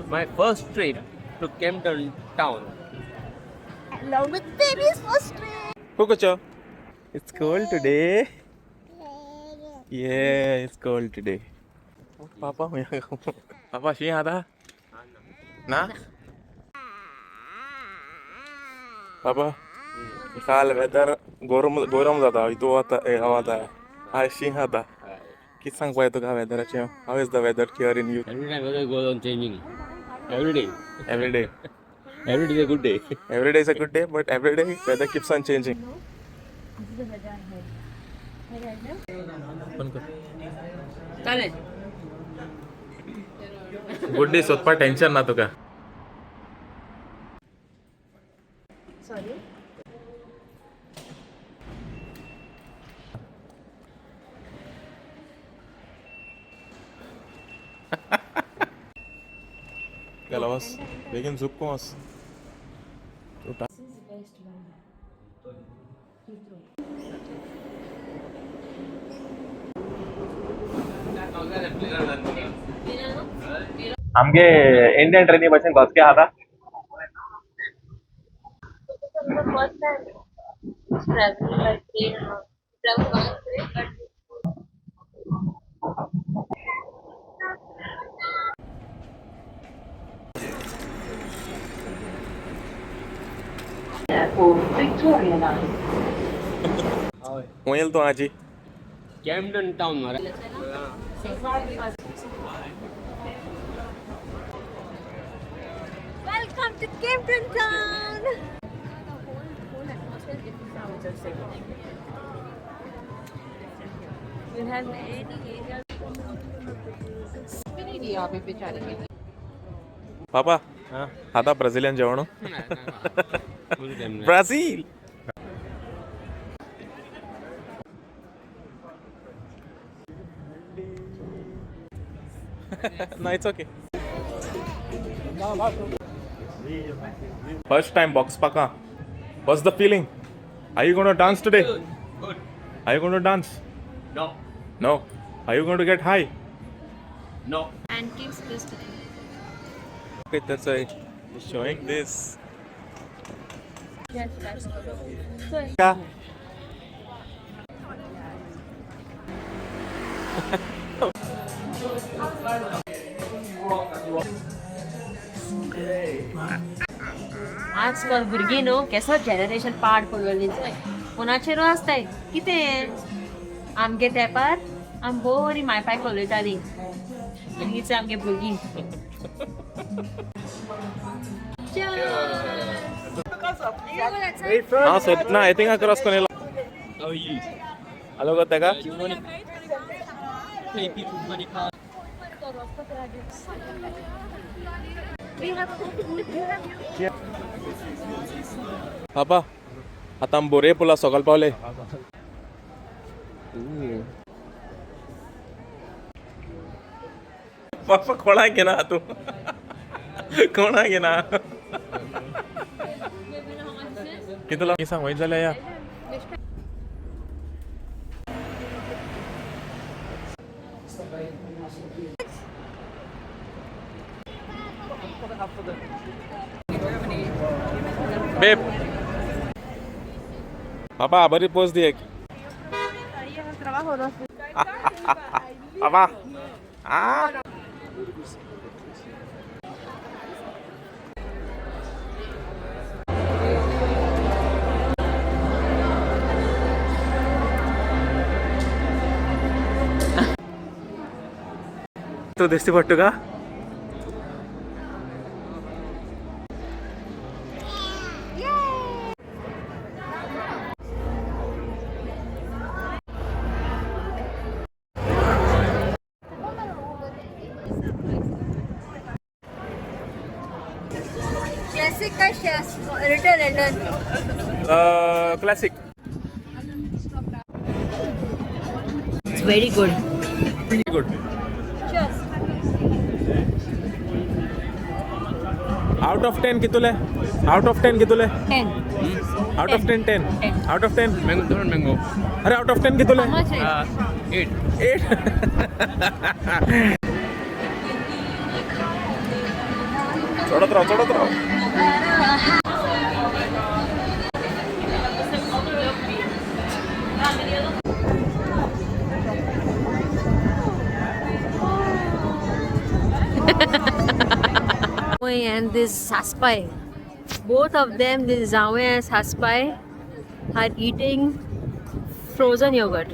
My first trip to Camden Town. Along with baby's first trip. Kukucho. It's cold today. Yeah, it's cold today. Papa, Papa, शी आता ना पापा काल weather गरम गरम जाता हितू वता हवा आयज शी खाता कितें सांगपा तुका वेदराचें? How is the weather here in you? Every time weather goes on changing. Every day. Every day. Every day is a good day. Every day is a good day, but every day weather keeps on changing. चालेल. Good day सोदपा tension ना तुका. Sorry. गेला वस बेगीन झोप वस. आमगे Indian ट्रेनी भशेन घसके खाता. First time traveling by train. Travel by train, but Victoria Line. खंय येयलो तूं आजी? Camden Town मरे. Welcome to Camden Town. The whole atmosphere is different. You have any area. पापा, खाता ब्राझिलियन जेवण? Brazil. No, it's okay. First time box paka. What's the feeling? Are you going to dance today? Good. Are you going to dance? No. No. Are you going to get high? No. And keeps whistling. Okay, that's why showing this. Yes, that's so. Ka. आजकाल भुरगीं न्हू केसो generation पाड पडलेली फोनाचेर आसताय कितें. आमगे तेंपार आमी बरी मायपाय उलयतालीं आनी हीच आमगे भुरगीं. हांव सोदना I think cross करून येयलो. हॅलो गो तेका. बाबा, आतां आमी बोरये पुला सोगल पावले. बाबा, कोणाक घेना तूं? कोणाक घेना? कितलो सांग वयत जाल्यार या. बेब, बाबा, बरी पोज दी एक. बाबा, आ तो दिसती पडतो का? क्लासिक का return return. Classic. It's very good. Good. Out of 10 कितुले? Out of 10 कितुले? 10. Out of 10, 10. Out of 10. Mango, don't mango. अरे, आउट ऑफ 10 कितुले? 8. 8. चडत राव, चडत राव. And this saspai, both of them, this Zawe and saspai, are eating frozen yogurt.